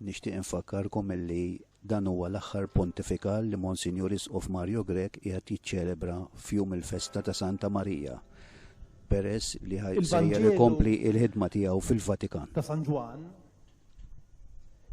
Nixtieq infakkarkom illi dan huwa l-aħħar pontifikal li Monsinjur Isqof Mario Grech qiegħed jiċċelebra f'jum il-festa ta' Santa Marija, peress li sejjer ikompli l-ħidma tiegħu fil-Vatikan. Ta' San Ġwann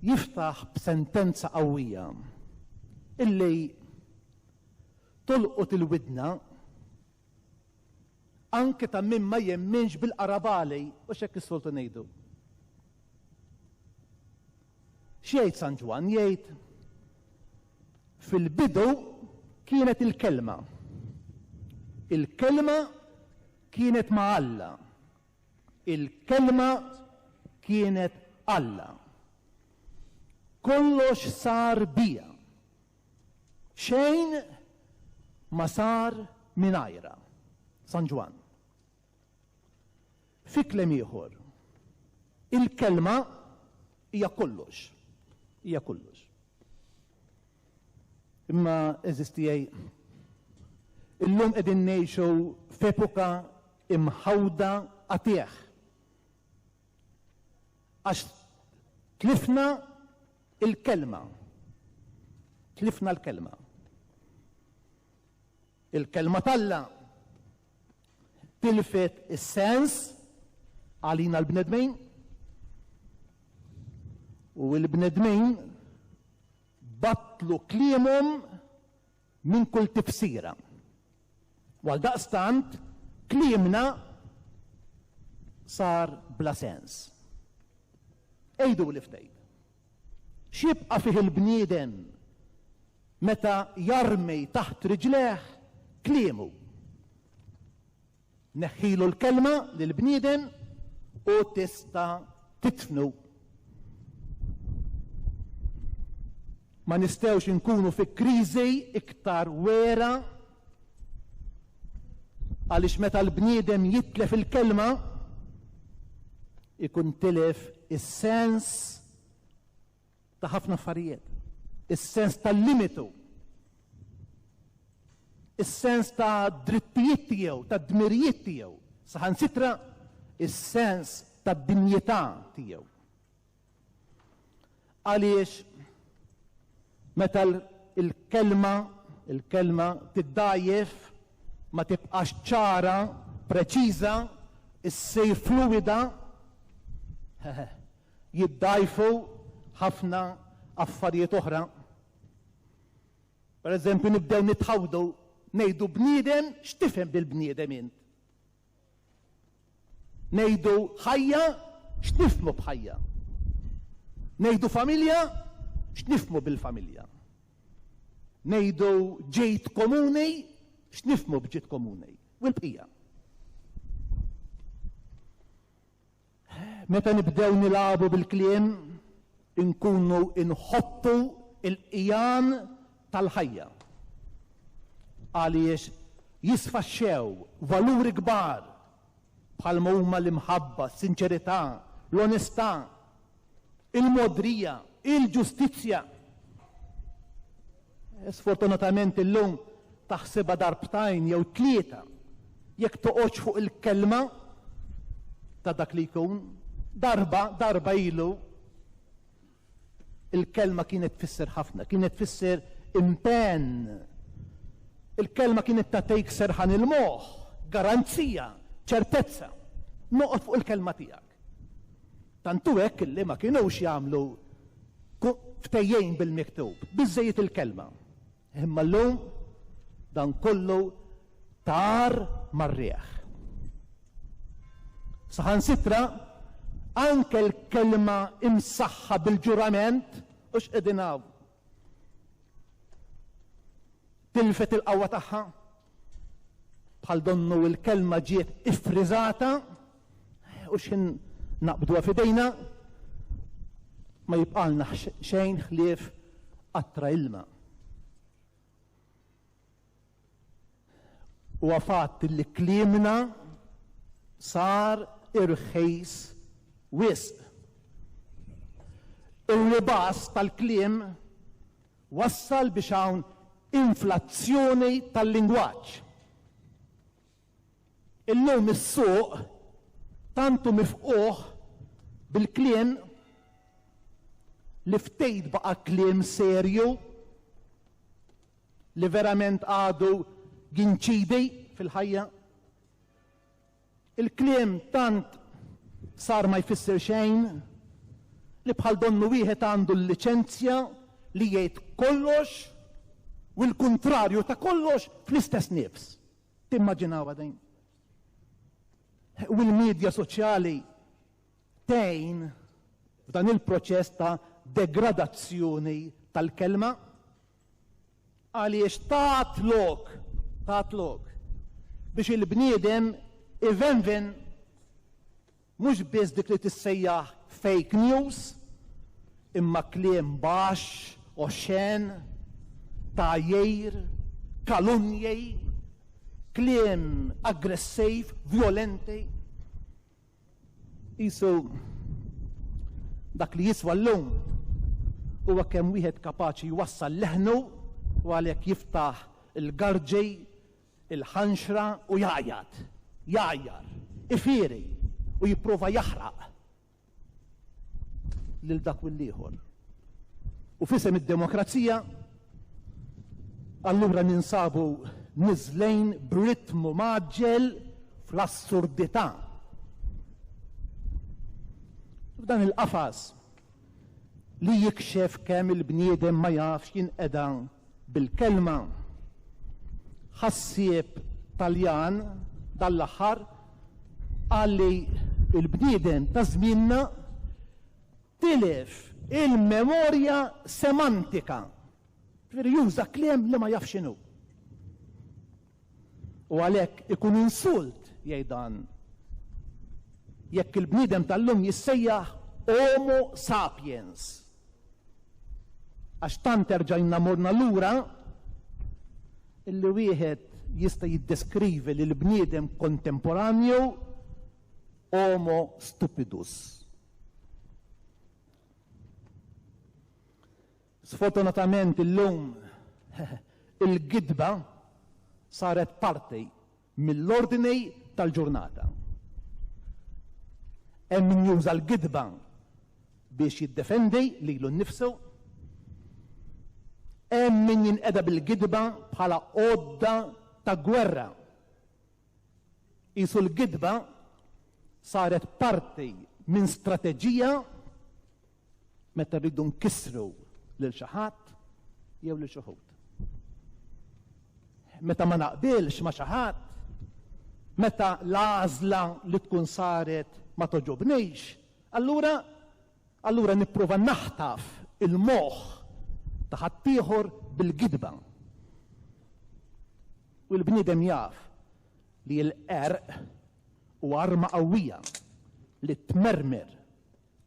jiftaħ b'sentenza qawwija illi tolqot il-widna anke ta' min ma jemminx bil-qarabali, u x'hekk is-soltu ngħidu. X'jgħid San Ġwann? Jgħid fil-bidu kienet il-kelma. Il-kelma kienet ma' Alla. Il-kelma kienet Alla. Kollox sar bija. Xejn ma sar mingħajrha. San Ġwann. Fi kliem ieħor, il-kelma hija kollox. Hija kollox. Imma għeżież tiegħi, illum qegħdin ngħixu f'epoka imħawda qatigħ. Għax tlifna il-kelma. Tlifna l-kelma. Il-kelma t'Alla tilfet is-sens għalina l-bnedmin u l-bnedmin battlu kliemhom minn kull tifsira. U għaldaqstant kliemna sar bla sens. Għiduli ftit. X'jibqa' fih il-bniedem meta jarmi taħt riġlejh kliemu? Neħħilu l-kelma lill-bniedem u tista' tidfnu. Ma nistgħux inkunu fi kriżi iktar wera għaliex meta l-bniedem jitlef il-kelma ikun tilef is-sens ta' ħafna affarijiet. Is-sens tal-limitu. Is-sens ta' drittijiet tiegħu, ta' dmirijiet tiegħu. Saħansitra is-sens ta' dinjità tiegħu. Għaliex meta l-kelma il-kelma tiddgħajjef, ma tibqax ċara, preċiża, issir fluwida, jiddgħajfu ħafna affarijiet oħra. Per eżempju, nibdew nitħawdu ngħidu bniedem, x'tifhem bil-bniedem int? Ngħidu ħajja, x'nifhmu b'ħajja? Ngħidu familja, x'nifhmu bil-familja? Ngħidu ġid komuni, x'nifhmu b'ġid komuni? U l-bqija. Meta nibdew nilagħbu bil-kliem, inkunu nħottu l-qigħan tal-ħajja. Għaliex jisfaxxew valuri kbar bħalma huma l-imħabba, s-sinċerità, l-onestà, il-mogħdrija, il-ġustizzja. Sfortunatament illum taħsibha darbtajn jew tlieta jekk toqgħodx fuq il-kelma ta' dak li jkun. Darba, darba ilu, il-kelma kienet tfisser ħafna, kienet tfisser impenn. Il-kelma kienet tagħtik serħan il-moħħ, garanzija, ċertezza. Noqgħod fuq il-kelma tiegħek. Tant hu hekk li ma kinux jagħmlu ftehim bil-miktub, biżżejjed il-kelma. Imma llum dan kollu tar mar-riħ. Saħansitra anke l-kelma imsaħħa bil-ġurament u x'qegħdin hawn. Tilfet il-qawwa tagħha bħal donnu l-kelma ġiet iffriżata u x'ħin naqbduha f'idejna ma jibqalna xejn ħlief qatra ilma. Huwa fatt li kliemna sar irħis wisq. Ir-ribas tal-kliem wassal biex hawn inflazzjoni tal-lingwaġġ. Illum is-suq tant hu mifqugħ bil-kliem. Li ftit baqa' kliem serju li verament għadu jinċidi fil-ħajja. Il-kliem tant sar ma jfisser xejn li bħal donnu wieħed għandu l-liċenzja li jgħid kollox u l-kuntrarju ta' kollox fl-istess nifs. Timmaġinawha din? U l-medja soċjali tgħin f'dan il-proċess ta' degradazzjoni tal-kelma għaliex tat lok, tat lok biex il-bniedem ivenven mhux biss dik li tissejjaħ fake news, imma kliem baxx, oxxen, tgħajjir, kalunji, kliem aggressiv, vjolenti. Qisu dak li jiswa llum huwa kemm wieħed kapaċi jwassal leħnu u għalhekk jiftaħ il-garġi, il-ħanxra u jgħajjat, jgħajjar, ifieri u jipprova jaħraq lil dak u l-ieħor. U f'isem id-demokrazija, allura ninsabu niżlejn b'ritmu mgħaġġel fl-assurdità. F'dan il-qafas li jikxef kemm il-bniedem ma jafx jinqeda bil-kelma, ħassieb Taljan dan l-aħħar qal li l-bniedem ta' żmienna tilef il-memorja semantika. Ġifieri juża kliem li ma jafx x'inhu. U għalhekk ikun insult, jgħid dan, jekk il-bniedem tal-lum jissejjaħ Homo sapiens. Għax tant erġajna morna lura illi wieħed jista' jiddeskrivi lill-bniedem kontemporanju Homo stupidus. Sfortunatament illum il-gidba saret parti mill-ordni tal-ġurnata. Hemm min juża l-gidba biex jiddefendi lilu nnifsu, hemm min jinqeda bil-gidba bħala għodda ta' gwerra. Qisu l-gidba saret parti minn strateġija meta rridu nkissru lil xi ħadd jew lil xi wħud. Meta ma naqbilx ma' xi ħadd, meta l-għażla li tkun saret ma togħġobnix, allura allura nipprova naħtaf il-moħħ ta' ħaddieħor bil-gidba. U l-bniedem jaf li l-qerq huwa arma qawwija li tmermer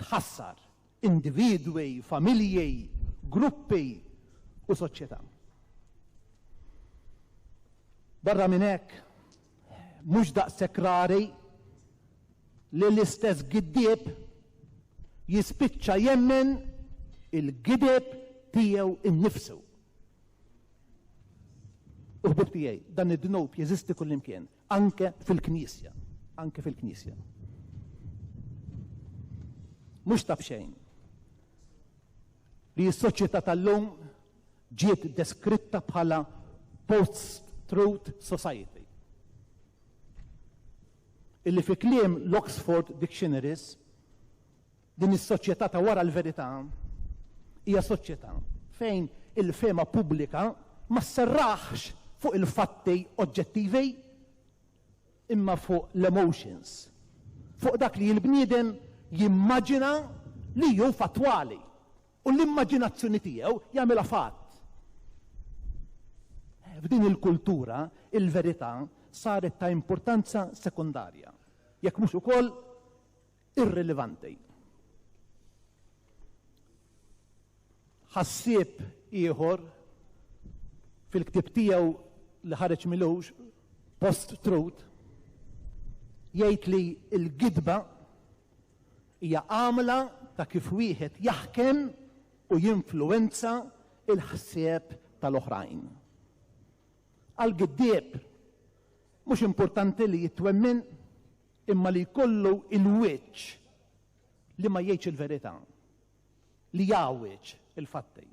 tħassar individwi, familji, gruppi u soċjetà. Barra minn hekk, mhux daqshekk rari li l-istess giddieb jispiċċa jemmen il-gideb tiegħu innifsu. U ħbib tiegħi, dan id-dnub jeżisti kullimkien. Anke fil-Knisja. Anke fil-Knisja. Mhux ta' b'xejn li s-soċjetà tal-lum ġiet deskritta bħala post-truth society. Illi fi kliem l-Oxford Dictionaries Din is-soċjetà ta' wara l-verità hija soċjetà fejn il-fehma pubblika ma sserraħx fuq il-fatti oġġettivi imma fuq l-emotions, fuq dak li l-bniedem jimmaġina li hu fattwali u l-immaġinazzjoni tiegħu jagħmilha fatt. F'din il-kultura il-verità saret ta' importanza sekondarja, jekk mhux ukoll irrilevanti. Ħassieb ieħor fil-ktieb tiegħu li ħareġ milux, Post Truth, jgħid li l-gidba hija għamla ta' kif wieħed jaħkem u jinfluwenza l-ħsieb tal-oħrajn. Għall-giddieb mhux importanti li jitwemmen imma li jkollu l-wiċċ li ma jgħidx il-verità. li jgħawweġ il-fatti.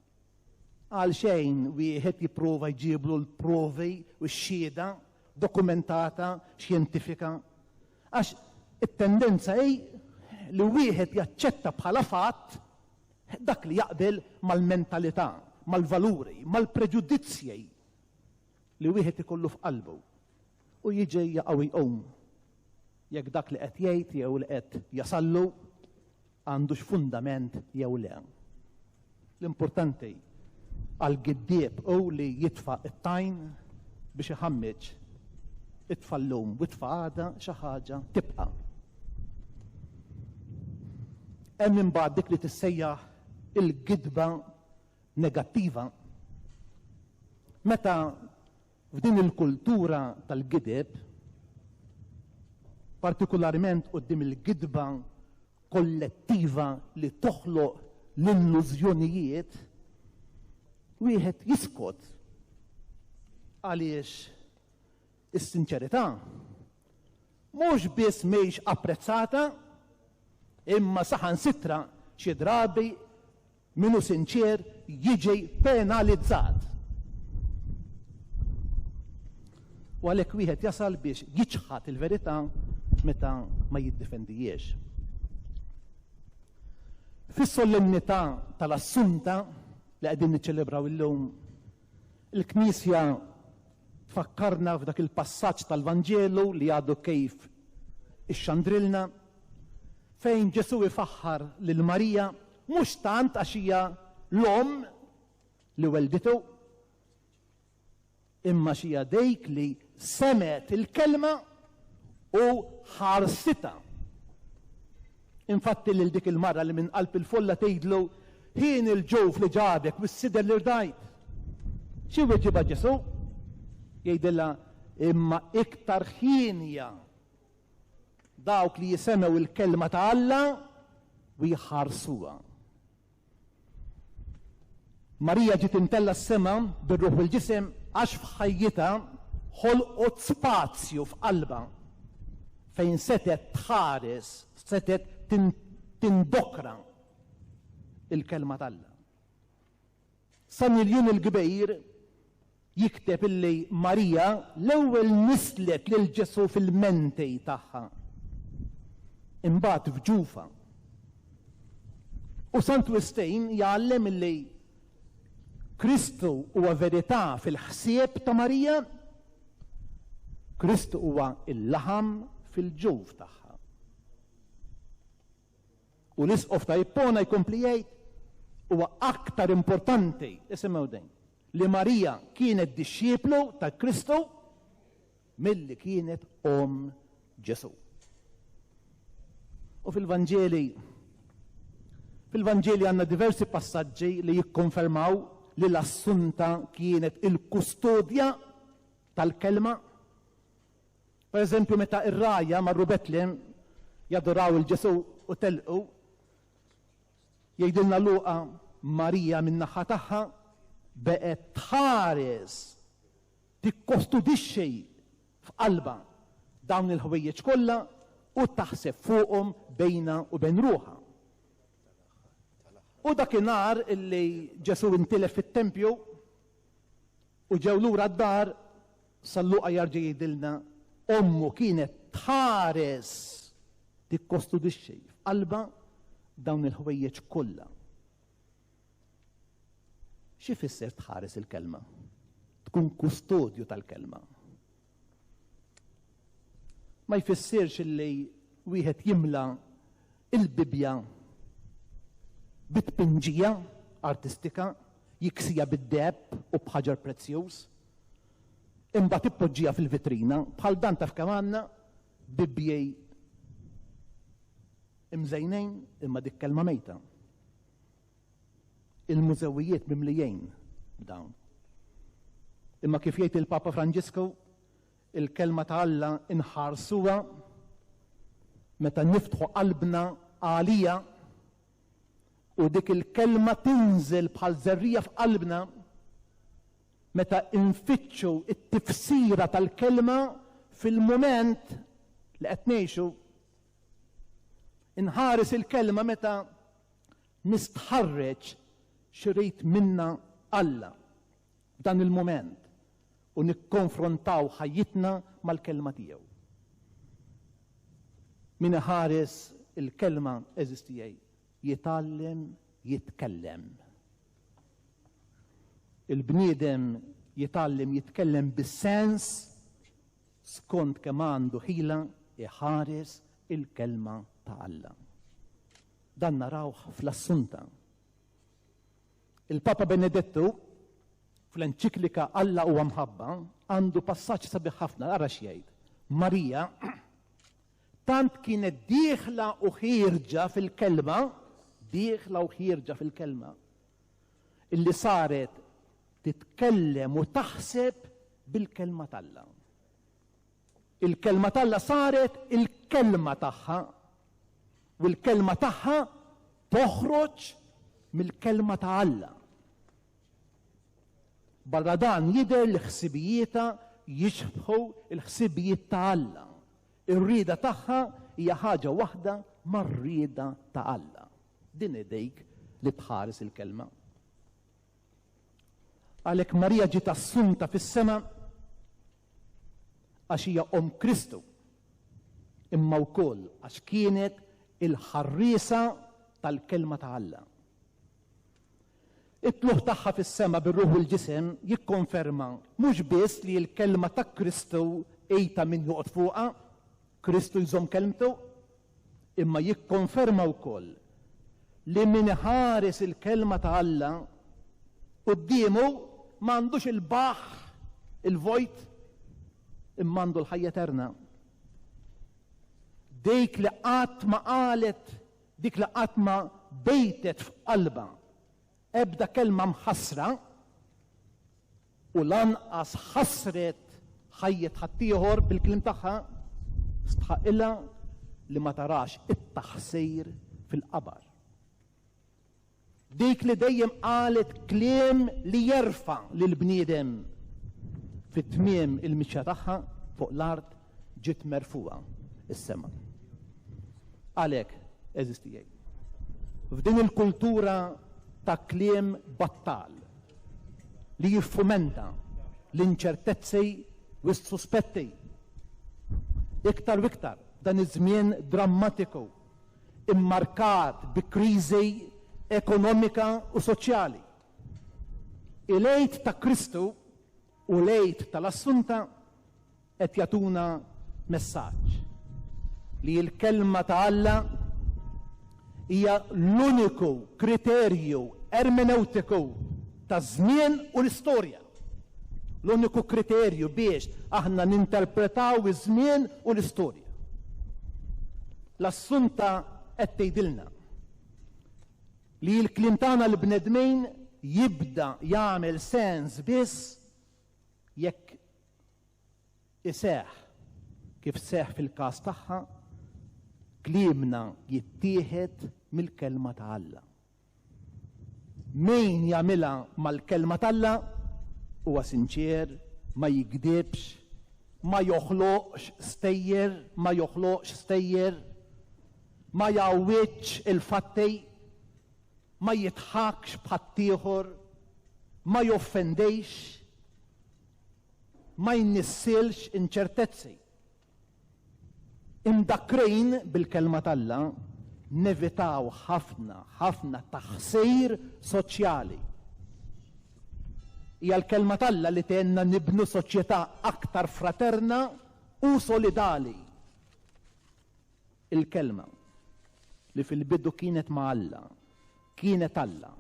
Għalxejn wieħed jipprova jġiblu l-provi u x-xhieda dokumentata, xjentifika, għax it-tendenza hi li wieħed jaċċetta bħala fatt dak li jaqbel mal-mentalità, mal-valuri, mal-preġudizzji li wieħed ikollu f'qalbu u jiġi jaqa' u jqum jekk dak li qed jgħid jew li qed jasallu għandux fundament jew le. L-importanti għall-giddieb hu li jitfa' t-tajn biex iħammeġ. Itfa' llum u itfa' għada xi ħaġa tibqa'. Hemm imbagħad dik li tissejjaħ il-gidba negattiva. Meta f'din il-kultura tal-gideb, partikularment quddiem il-gidba kollettiva li toħloq l-illużjonijiet, wieħed jiskot għaliex is-sinċerità mhux biss mhix apprezzata imma saħansitra xi drabi Min hu sinċier jiġi penalizzat. U għalhekk wieħed jasal biex jiċħad il-verità meta ma jiddefendijiex. Fis-solennità tal-Assunta li qegħdin niċċelebraw illum, il-Knisja tfakkarna f'dak il-passaġġ tal-Vanġelu li għadu kif ixxandrilna, fejn Ġesù ifaħħar lil Marija mhux tant għax hija l-omm li welditu, imma għax hija dik li semgħet il-kelma u ħarsitha. Infatti lil dik il-mara li minn qalb il-folla tgħidlu, Ħin il-ġuf li ġabek u s-sider li rdajt. Xi weġibha Ġesù? Jgħidilha, Imma iktar ħienja dawk li jisemgħu l-kelma ta' Alla u jħarsuha. Marija ġiet imtellgħa s-sema bir-ruħ u l-ġisem għax f'ħajjitha ħolqot spazju f'qalbha fejn setgħet tħares, setgħet tindokra il-kelma t'Alla. San Iljun il-Kbir jikteb illi Marija l-ewwel nisslet lil Ġesù fil-menti tagħha, imbagħad f'ġufha. U Sant Wistin jgħallem illi Kristu huwa verità fil-ħsieb ta' Marija, Kristu huwa l-laħam fil-ġuf tagħha. U l-Isqof ta' Ippona jkompli jgħid, Huwa aktar importanti, isimgħu din, li Marija kienet dixxiplu ta' Kristu milli kienet omm Ġesù. U fil-Vanġeli fil-Vanġeli għandna diversi passaġġi li jikkonfermaw li l-Assunta kienet il-kustodja tal-kelma. Per eżempju, meta r-rgħajja marru Betlem jaduraw 'il Ġesù u telqu, jgħidilna Luqa, Marija min-naħa tagħha beqgħet tħares, tikkostudixxi f'qalbha dawn il-ħwejjeġ kollha u taħseb fuqhom bejnha u bejn ruħha. U dakinhar illi Ġesù intilef fit-tempju u ġew lura d-dar, San Luqa jarġa' jgħidilna, Ommu kienet tħares, tikkostudixxi f'qalbha dawn il-ħwejjeġ kollha. X'ifisser tħares il-kelma? Tkun kustodju tal-kelma. Ma jfissirx illi wieħed jimla il-Bibbja bi tpinġija artistika, jiksija bid-deheb u b'ħaġar prezzjuż, imbagħad ippoġġiha fil-vitrina, bħal dan taf kemm għandna Bibbji imżejnejn imma dik kelma mejta. Il-mużewijiet mimlijin b'dawn. Imma kif jgħid il-Papa Franġisku, il-kelma ta' Alla inħarsuha meta niftħu qalbna għalija u dik il-kelma tinżel bħal żerriegħa f'qalbna meta nfittxu t-tifsira tal-kelma fil-mument li qed ngħixu. Inħares il-kelma meta. Nistħarreġ x'irid minna Alla f'dan il-mument u nikkonfrontaw ħajjitna mal-Kelma tiegħu. Min iħares il-Kelma, għeżież tiegħi, jitgħallem jitkellem. Il-bniedem jitgħallem jitkellem bis-sens skont kemm għandu ħila iħares il-Kelma ta' Alla. Dan narawh fl-Assunta. Il-Papa Benedettu fl-enċiklika Alla huwa mħabba għandu passaġġ sabiħ ħafna, ara x'jgħid. Marija tant kienet dieħla u ħierġa fil-kelma, dieħla u ħierġa fil-kelma, illi saret titkellem u taħseb bil-kelma t'Alla. Il-kelma t'Alla saret il-kelma tagħha u l-kelma tagħha toħroġ mill-kelma ta' Alla. Barra dan jidher li ħsibijietha jixbħu l-ħsibijiet ta' Alla. Ir-rieda tagħha hija ħaġa waħda mar-rieda ta' Alla. Din hi dik li tħares il-kelma. Għalhekk Marija ġiet assunta fis-sema għax hija omm Kristu, imma wkoll għax kienet il-ħarriesa tal-kelma ta' Alla. It-tlugħ tagħha fis-sema bir-ruħ u l-ġisem jikkonferma mhux biss li l-kelma ta' Kristu hi ta' min joqgħod fuqha, Kristu jżomm kelmtu, imma jikkonferma wkoll li min iħares il-kelma ta' Alla quddiemu m'għandux il-baħħ, il-vojt, imma għandu l-ħajja eterna. Dik li qatt ma qalet, dik li qatt ma bejtet f'qalbha ebda kelma mħassra u lanqas ħassret ħajjet ħaddieħor bil-kliem tagħha, stħaqilha li ma tarax it-taħsir fil-qabar. Dik li dejjem qalet kliem li jerfa' lill-bniedem fi tmiem il-mixja tagħha fuq l-art ġiet merfugħa s-sema. Għalhekk, għeżież tiegħi, f'din il-kultura ta' kliem battal li jiffumenta l-inċertezzi u s-suspetti, iktar u iktar f'dan iż-żmien drammatiku immarkat bi kriżi ekonomika u soċjali, il-Għid ta' Kristu u l-Għid tal-Assunta qed jagħtuna messaġġ li l-Kelma ta' Alla hija l-uniku kriterju ermenewtiku taż-żmien u l-istorja. L-uniku kriterju biex aħna ninterpretaw iż-żmien u l-istorja. L-Assunta qed tgħidilna li l-kliem tagħna l-bnedmin jibda jagħmel sens biss jekk iseħħ kif seħħ fil-każ tagħha, kliemna jittieħed mill-Kelma ta' Alla. Min jagħmilha mal-Kelma t'Alla huwa sinċier, ma jigdibx, ma joħloqx stejjer, ma joħloqx stejjer, ma jgħawwiġx il-fatti, ma jidħakx b'ħaddieħor, ma joffendix, ma jnissilx inċertezzi. Imdakkrin bil-Kelma t'Alla, nevitaw ħafna, ħafna taħsir soċjali. Hija l-Kelma t'Alla li tgħinna nibnu soċjetà aktar fraterna u solidali. Il-Kelma, li fil-bidu kienet ma' Alla, kienet Alla,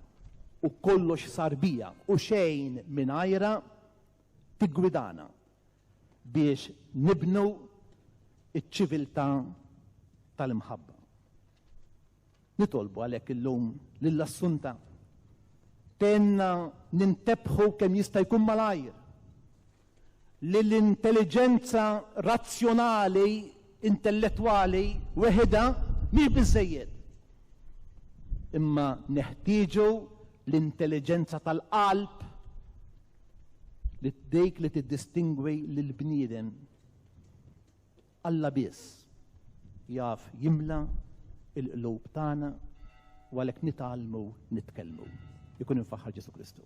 u kollox sar biha u xejn mingħajrha, tiggwidana biex nibnu ċ-ċiviltà tal-imħabba. Nitolbu għalhekk illum lill-Assunta tgħinna nintebħu kemm jista' jkun malajr li l-intelliġenza razzjonali, intellettwali weħidha mhix biżżejjed. Imma neħtieġu l-intelliġenza tal-qalb li dik li tiddistingwi lill-bniedem. Alla biss jaf jimla l-qlub tagħna. U għalhekk nitgħallmu nitkellmu. Ikun imfaħħar Ġesù Kristu.